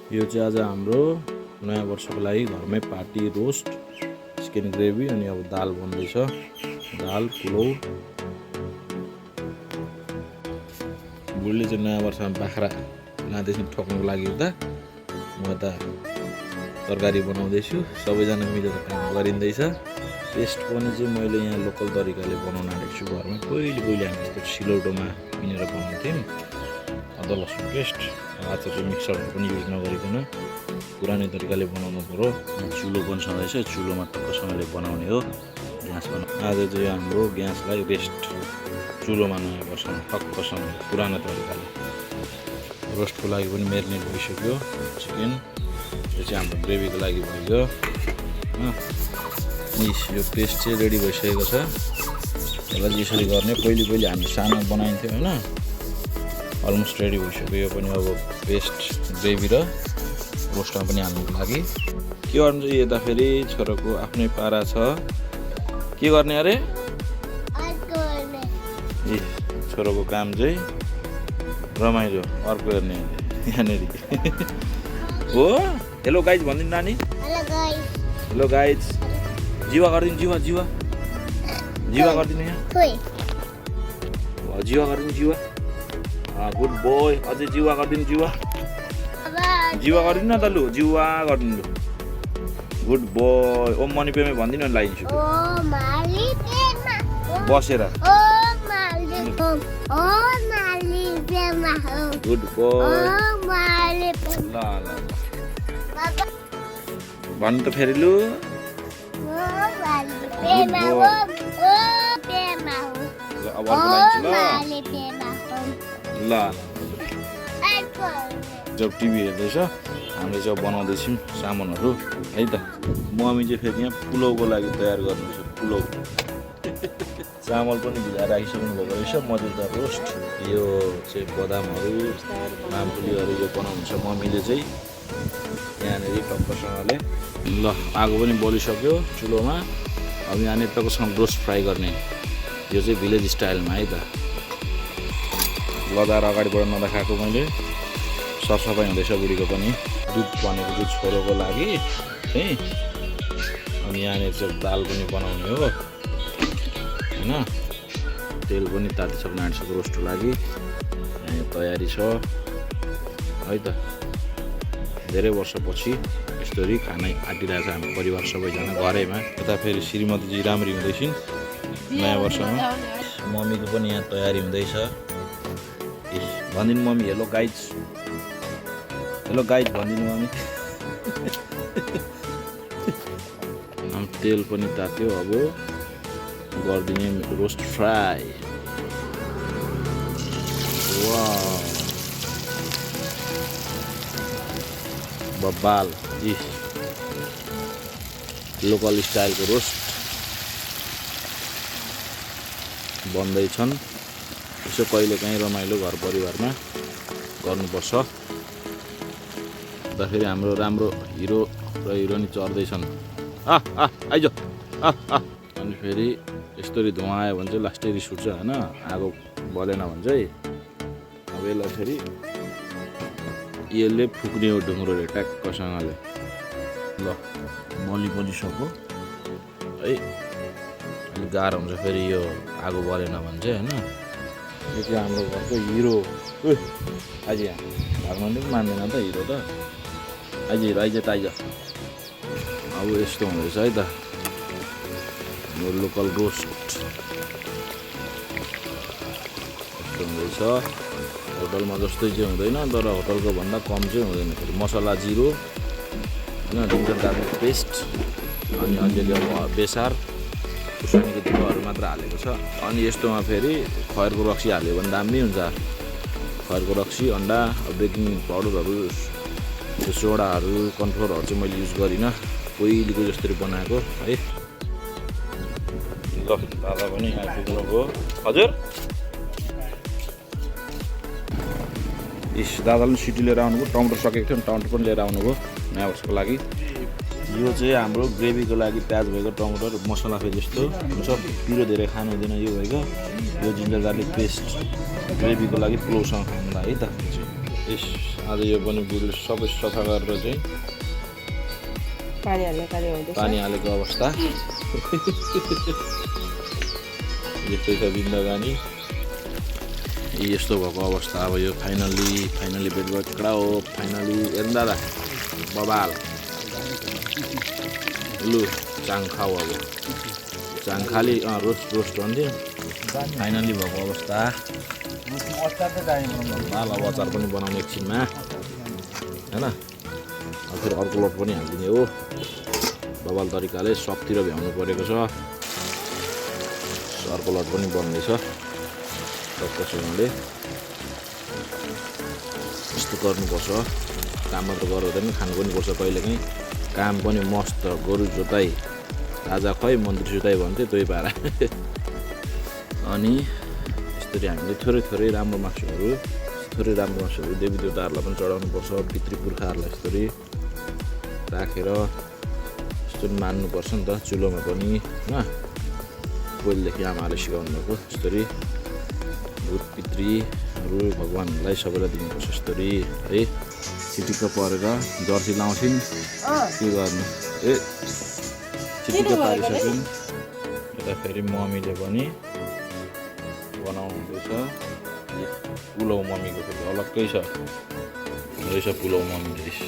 यो चाहिँ आज हाम्रो नयाँ वर्षको लागि घरमै पार्टी रोस्ट चिकन ग्रेभी अनि अब दाल बन्दैछ। दाल पुलाउ। बुढीले चाहिँ नयाँ वर्षमा बाख्रा लाँदैछ ठोक्नुको लागि उता, म त तरकारी बनाउँदैछु। सबैजना मिलेर काम गरिँदैछ। पेस्ट पनि चाहिँ मैले यहाँ लोकल तरिकाले बनाउन आँटेको छु घरमा। पहिले हामी यस्तो सिलौटोमा पिनेर बनाउँथ्यौँ अदुवा लसुन पेस्ट। आज चाहिँ मिक्सरको पनि युज नगरिकन पुरानै तरिकाले बनाउनु पऱ्यो। चुलो पनि छँदैछ, चुलोमा टक्कसँगले बनाउने हो ग्यासमा। आज चाहिँ हाम्रो ग्यासलाई रेस्ट, चुलोमा नयाँ वर्षमा टक्कसँग पुरानो तरिकाले। रोस्टको लागि पनि मेरिनेट भइसक्यो चिकन। यो चाहिँ हाम्रो ग्रेभीको लागि भयो। यो पेस्ट चाहिँ रेडी भइसकेको छ। यसलाई चाहिँ यसरी गर्ने। पहिले हामी सानो बनाइन्थ्यो होइन, अलमोस्ट रेडी भइसक्यो। यो पनि अब पेस्ट ग्रेभी र रोस्टमा पनि हाल्नुको लागि के गर्नु चाहिँ यता फेरि छोराको आफ्नै पारा छ। के गर्ने अरे ए छोराको काम चाहिँ रमाइलो अर्को हेर्ने यहाँनिर हो। हेलो गाइज भनिदिनु नानी। Hello guys. जिवा गरिदिनु, जिवा जिवा जिवा गरिदिनु यहाँ। जिवा गरिदिनु, जिवा। Good boy. अझै जिवा गरिदिनु, जिवा जिवा गरिदिनु न त लु, जिवा गरिदिनु लु। Good boy. ओम मनी पेमे भनिदिनु नि लाइन्छु बसेर। Good boy. ल ल भन्नु त फेरि लु। अब अर्को लाइन्छु ल। जब टिभी हेर्दैछ हामीले चाहिँ बनाउँदैछौँ सामानहरू है त। मम्मी चाहिँ फेरि यहाँ पुलाउको लागि तयार गर्दैछ। पुलाउ चामल पनि भिजाएर राखिसक्नु भएको रहेछ। मजेदार रोस्ट। यो चाहिँ बदामहरू मामपुलीहरू यो बनाउनुहुन्छ मम्मीले चाहिँ यहाँनिर टक्कसँगले। ल आगो पनि बलिसक्यो चुलोमा। अब यहाँनिर टक्कसँग रोस्ट फ्राई गर्ने। यो चाहिँ भिलेज स्टाइलमा है त। लदाएर अगाडिबाट नदेखाएको मैले। सरसफाइ हुँदैछ बुढीको पनि। दुध बनेको चाहिँ छोरोको लागि है। अनि यहाँनिर चाहिँ दाल पनि बनाउने हो होइन। तेल पनि तातिसक्नु आँटिसक्यो रोस्टको लागि। यहाँ तयारी छ है त। धेरै वर्षपछि यस्तोरी खाना आँटिरहेको छ हाम्रो परिवार सबैजना घरैमा। यता फेरि श्रीमतीजी राम्री हुँदैछिन् नयाँ वर्षमा। मम्मीको पनि यहाँ तयारी हुँदैछ। भनिदिनु mummy hello guys. Hello guys भनिदिनु मम्मी। तेल पनि तात्यो। अब गरिदिने रोस्ट फ्राई। वाह बब्बाल। Local स्टाइलको roast बन्दैछन्। यसो कहिलेकाहीँ रमाइलो घर परिवारमा गर्नुपर्छ। त फेरि हाम्रो राम्रो हिरो र हिरोइनी चढ्दैछन्। आइज। अनि फेरि यस्तरी धुवा आयो भने चाहिँ लास्टै रिस उठ्छ होइन। आगो बलेन भने चाहिँ अब यसलाई फेरि यसले फुक्ने हो ढुङ्ग्रोले ट्याक्कसँगले। ल बलि पनि सक्यो है। अलिक गाह्रो हुन्छ फेरि यो आगो बलेन भने चाहिँ होइन। यो चाहिँ हाम्रो घरको हिरो। आइज यहाँ भाग्नु पनि मान्दैन त हिरो त। आइज हिरो आइज त आइज। अब यस्तो हुँदैछ है त यो लोकल रोस्ट। यस्तो हुँदैछ। होटलमा जस्तै चाहिँ हुँदैन, तर होटलको भन्दा कम चाहिँ हुँदैन। फेरि मसला जिरो होइन, जिन्जर गार्लिक पेस्ट अनि अलिअलि अब बेसार खुर्सानीको धुलोहरू मात्र हालेको छ। अनि यस्तोमा फेरि खैरको रक्सी हाल्यो भने दामी हुन्छ। खैरको रक्सी, अन्डा, बेकिङ पाउडरहरू, सोडाहरू, कर्नफ्लोरहरू चाहिँ मैले युज गरिनँ। पहिलेको जसरी बनाएको है। ल दादा पनि आइपुग्नुभयो। हजुर दादाले पनि सिटी लिएर आउनुभयो। टमाटर सकेको थियो, टमाटर पनि लिएर आउनुभयो नयाँ वर्षको लागि। यो चाहिँ हाम्रो ग्रेभीको लागि प्याज भएको टमाटर मसला फेरि जस्तो हुन्छ। पिरो धेरै खानु हुँदैन यो भएको। यो जिन्जर गार्लिक पेस्ट ग्रेभीको लागि पुलाउसँग खानुलाई है त। आज यो पनि बुढीले सबै सफा गरेर चाहिँ पानी हालेको अवस्था यस्तै छ जिन्दगानी। यस्तो भएको अवस्था अब यो फाइनली बेडबाट कडा हो। फाइनली हेर्नु दादा बबाल लु चाङ खाऊ। अब चाङ खाली रोस्ट भन्थ्यो। फाइनली भएको अवस्था। दाल अब अचार पनि बनाउने एकछिनमा होइन। फेरि अर्को लट पनि हालिदिने हो। बबाल तरिकाले सबतिर भ्याउनु परेको छ। अर्को लट पनि बन्दैछ टक्कसँगले। यस्तो गर्नुपर्छ। काम मात्र गर्दैन, खानु पनि पर्छ कहिलेकाहीँ। काम पनि मस्त। गोरु जोताइ राजा खै मन्त्री जोताइ भन्थ्यो त्यही पारा। अनि यसरी हामीले थोरै राम्रो मासुहरू देवी देवताहरूलाई पनि चढाउनुपर्छ। पितृ पुर्खाहरूलाई यसरी राखेर यस्तो मान्नुपर्छ नि त। चुलोमा पनि होइन, पहिलेदेखि आमाले सिकाउनु भएको यसरी भूत पितृहरू भगवान्हरूलाई सबैलाई दिनुपर्छ यसरी है। चिटिक्क परेर जर्सी लाउँछिन् के गर्नु। चिटिक्क पारिसकिन्। यता फेरि मम्मीले पनि बनाउनु हुँदैछ पुलाउ। मम्मीको फेरि अलग्गै छ रहेछ पुलाउ। मम्मी डिस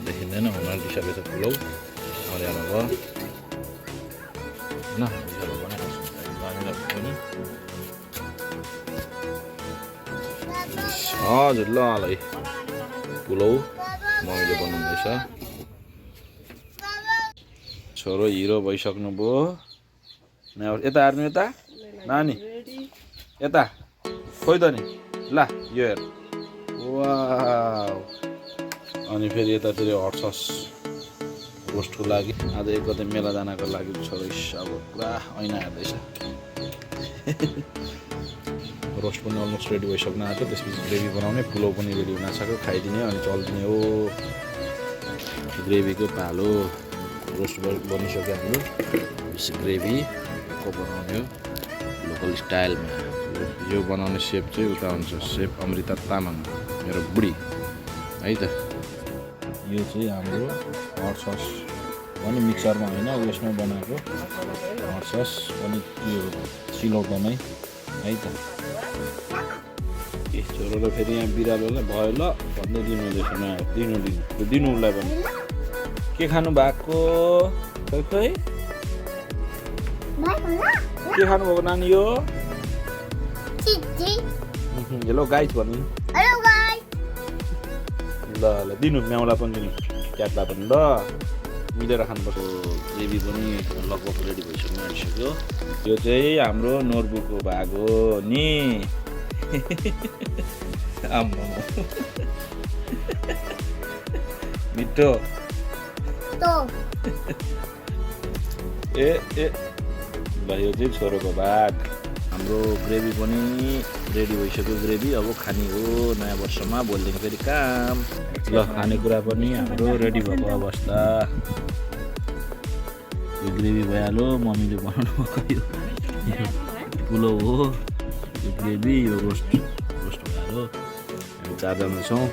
देखिँदैन हुनाले दिइसकेको छ पुलाउ। हरियामा भयो होइन। दिसाले बनाइहाल्छ पनि। हजुर ल है पुलाउ मम्मीले बनाउँदैछ। छोरो हिरो भइसक्नु भयो। यता हेर्नु, यता नानी यता खोइ त नि ल यो हेर। वाउ। अनि फेरि यतातिर हट सस रोस्टको लागि आज एक गते मेला जानको लागि छोरो अब पुरा ऐना हेर्दैछ। रोस्ट पनि अलमोस्ट रेडी भइसक्नु आँट्यो। त्यसपछि ग्रेभी बनाउने। पुलाउ पनि रेडी हुन आँटेको। खाइदिने अनि चल्दिने हो। ग्रेभीको पालो रोस्ट बनिसक्यो हाम्रो। ग्रेभी को बनाउने हो लोकल स्टाइलमा। यो बनाउने सेफ चाहिँ उता हुन्छ सेफ अमृता तामाङ मेरो बुढी है त। यो चाहिँ हाम्रो हट सस पनि मिक्सरमा होइन उयसमा बनाएको हट सस पनि यो सिलौटोमै है त। छोरो र फेरि यहाँ बिरालोलाई भयो ल भन्दै दिनु हुँदैछ। दिनु उसलाई पनि के खानु भएको खै के खानु भएको नानी। यो हेलो गाइस भन्नु ल दिनु। म्याउला पनि दिनु, क्याटलाई पनि ल मिलेर खानुपर्छ। ग्रेभी पनि लगभग रेडी भइसक्यो। यो चाहिँ हाम्रो नोरबुको भाग हो नि। मिठो ए ल यो चाहिँ छोरोको भाग। हाम्रो ग्रेभी पनि रेडी भइसक्यो। ग्रेभी अब खाने हो नयाँ वर्षमा। भोलिदेखि फेरि काम ल। खानेकुरा पनि हाम्रो रेडी भएको अवस्था। यो ग्रेभी भइहाल्यो। मम्मीले बनाउनु भएको यो पुलाउ हो। यो ग्रेभी यो रोस्ट भइहाल्यो। हामी चारजना छौँ।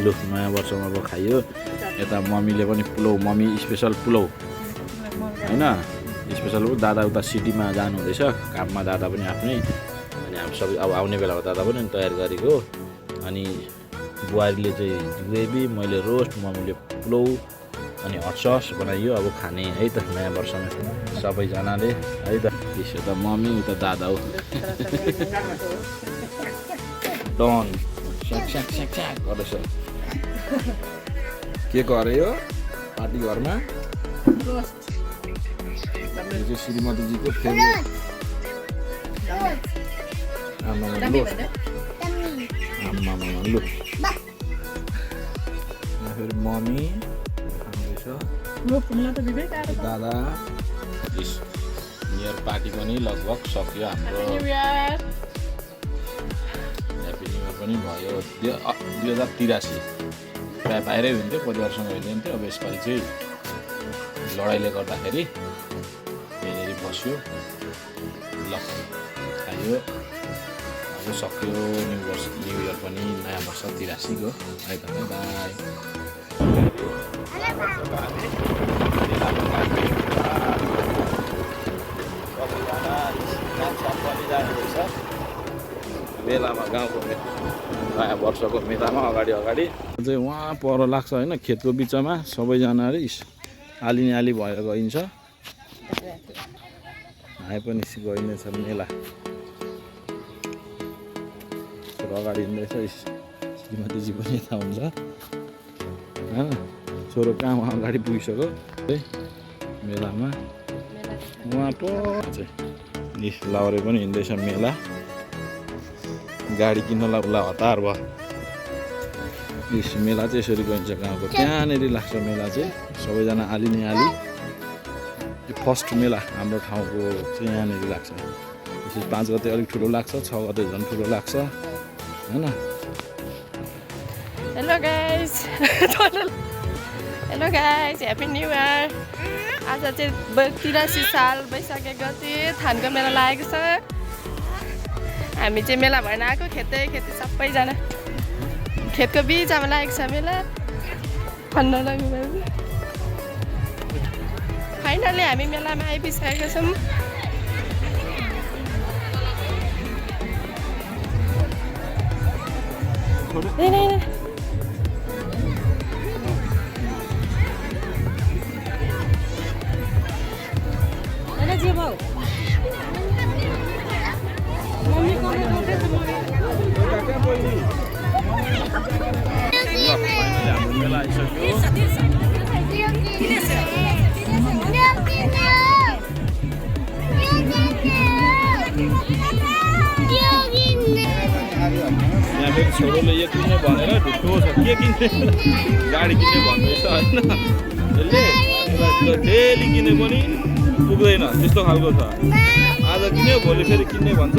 लु नयाँ वर्षमा अब खाइयो। यता मम्मीले पनि पुलाउ। मम्मी स्पेसल पुलाउ होइन। स्पेसल दादा उता सिटीमा जानु हुँदैछ काममा। दादा पनि आफ्नै। अनि हामी सबै अब आउने बेलामा दादा पनि तयार गरेको। अनि बुहारीले चाहिँ ग्रेभी, मैले रोस्ट, मम्मीले पुलाउ अनि हट सस बनाइयो। अब खाने है त नयाँ वर्षमा सबैजनाले है त। त्यसो त मम्मी उता दादा हो। डन स्याक स्याक स्याक स्याक गर्दैछ। के गर्यो पार्टी घरमा। यो चाहिँ श्रीमतीजीको फेभरेट। आमामा लु फेरि मम्मी खाँदैछ। दादा न्यु इयर पार्टी पनि लगभग सक्यो हाम्रो। ह्याप्पी न्यु इयर पनि भयो। 2083 प्रायः बाहिरै हुन्थ्यो, परिवारसँग हिँड्थ्यो। अब यसपालि चाहिँ लडाइँले गर्दाखेरि यहाँनिर बस्यो। ल खायो। अब वर्ष सक्यो न्यू इयर पनि नयाँ वर्ष 83 को है त बाई मेलामा गाउँको नयाँ वर्षको मेलामा अगाडि चाहिँ वहाँ पर लाग्छ होइन खेतको बिचमा सबैजना आली आली भएर गइन्छ हामी पनि गइनेछ मेला अगाडि हिँड्दैछ श्रीमतीजी पनि यता हुन्छ होइन छोरो कहाँ अगाडि पुगिसक्यो मेलामा उहाँ चाहिँ लाउरे पनि हिँड्दैछ मेला गाडी किन्नलाई उसलाई हतार भयो मेला चाहिँ यसरी गइन्छ गाउँको त्यहाँनिर लाग्छ मेला चाहिँ सबैजना आली नै आली फर्स्ट मेला हाम्रो ठाउँको चाहिँ यहाँनिर लाग्छ त्यसपछि 5 गते अलिक ठुलो लाग्छ 6 गते झन् ठुलो लाग्छ हैन hello guys happy new year आज चाहिँ 83 साल वैशाख 1 गते थानको मेला लागेको छ हामी चाहिँ मेला भएन आएको खेतै सबैजना खेतको बिचमा लागेको छ मेला भन्न लाग्यो फाइनली हामी मेलामा आइपुगिसकेका छौँ मेला आइसक्यो यहाँ फेरि छोरोले यो किन्ने भनेर ढुक्को छ के किन्ने गाडी किन्ने भन्दैछ होइन यसले डेली किने पनि पुग्दैन त्यस्तो खालको छ आज किन्यो भोलि फेरि किन्ने भन्छ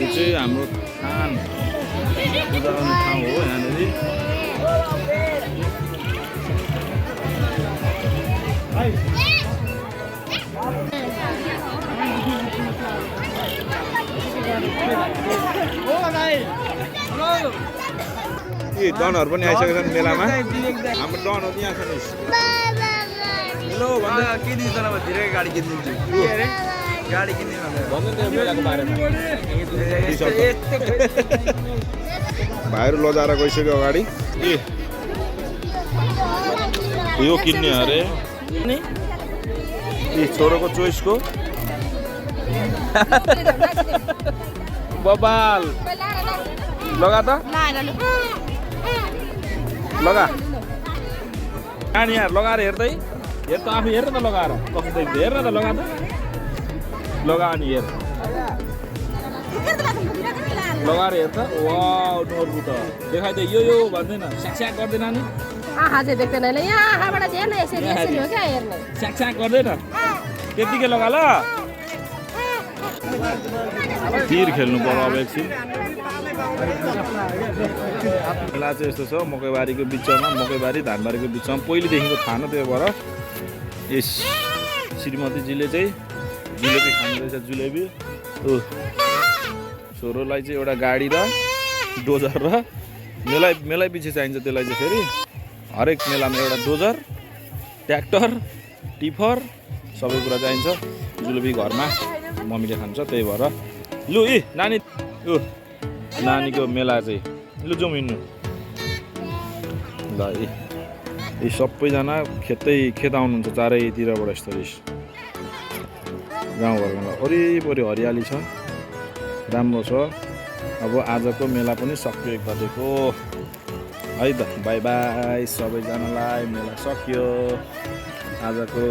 यो चाहिँ हाम्रो थान पूजा गर्ने ठाउँ हो यहाँनिर डनहरू पनि आइसकेका छन् मेलामा हाम्रो डनहरू यहाँ छन् हेलो के दिन्छ धेरै गाडी किनिदिन्छु गाडी किन्ने भन्नु त मेलाको बारेमा भाइहरू लजाएर गइसक्यो अगाडि यो किन्ने अरे छोरोको चोइसको बबाल लगा त लगा कहाँ यार लगाएर हेर त आफू हेर त लगाएर कस्तो देख्छ हेर न त लगा त लगा अनि हेर लगाएर हेर त वाउ नोर्बु त देखाइ त यो भन्दैन स्याक गर्दैन नि आँखा चाहिँ देख्दैन नि आँखाबाट चाहिँ हेर्न यसरी हो क्या हेर्ने स्याक गर्दैन त्यतिकै लगा ल तीर खेल्नु पर्यो अब एकछिन मेला चाहिँ यस्तो छ मकैबारीको बिचमा मकैबारी धानबारीको बिचमा पहिलेदेखिको थाहा त्यो भएर यस श्रीमतीजीले चाहिँ जुलेबी खाँदैछ जुलेबी छोरोलाई चाहिँ एउटा गाडी र डोजर र मेलै पछि चाहिन्छ त्यसलाई चाहिँ फेरि हरेक मेलामा एउटा डोजर ट्र्याक्टर टिफर सबै कुरा चाहिन्छ जुलेबी घरमा मम्मीले खान्छ त्यही भएर लु नानी नानीको मेला चाहिँ लु जाउँ हिँड्नु ल यी सबैजना खेत आउनुहुन्छ चारैतिरबाट यस्तो गाउँघरमा वरिपरि हरियाली छ राम्रो छ अब आजको मेला पनि सक्यो 1 गतेको है त बाई बाई सबैजनालाई मेला सक्यो आजको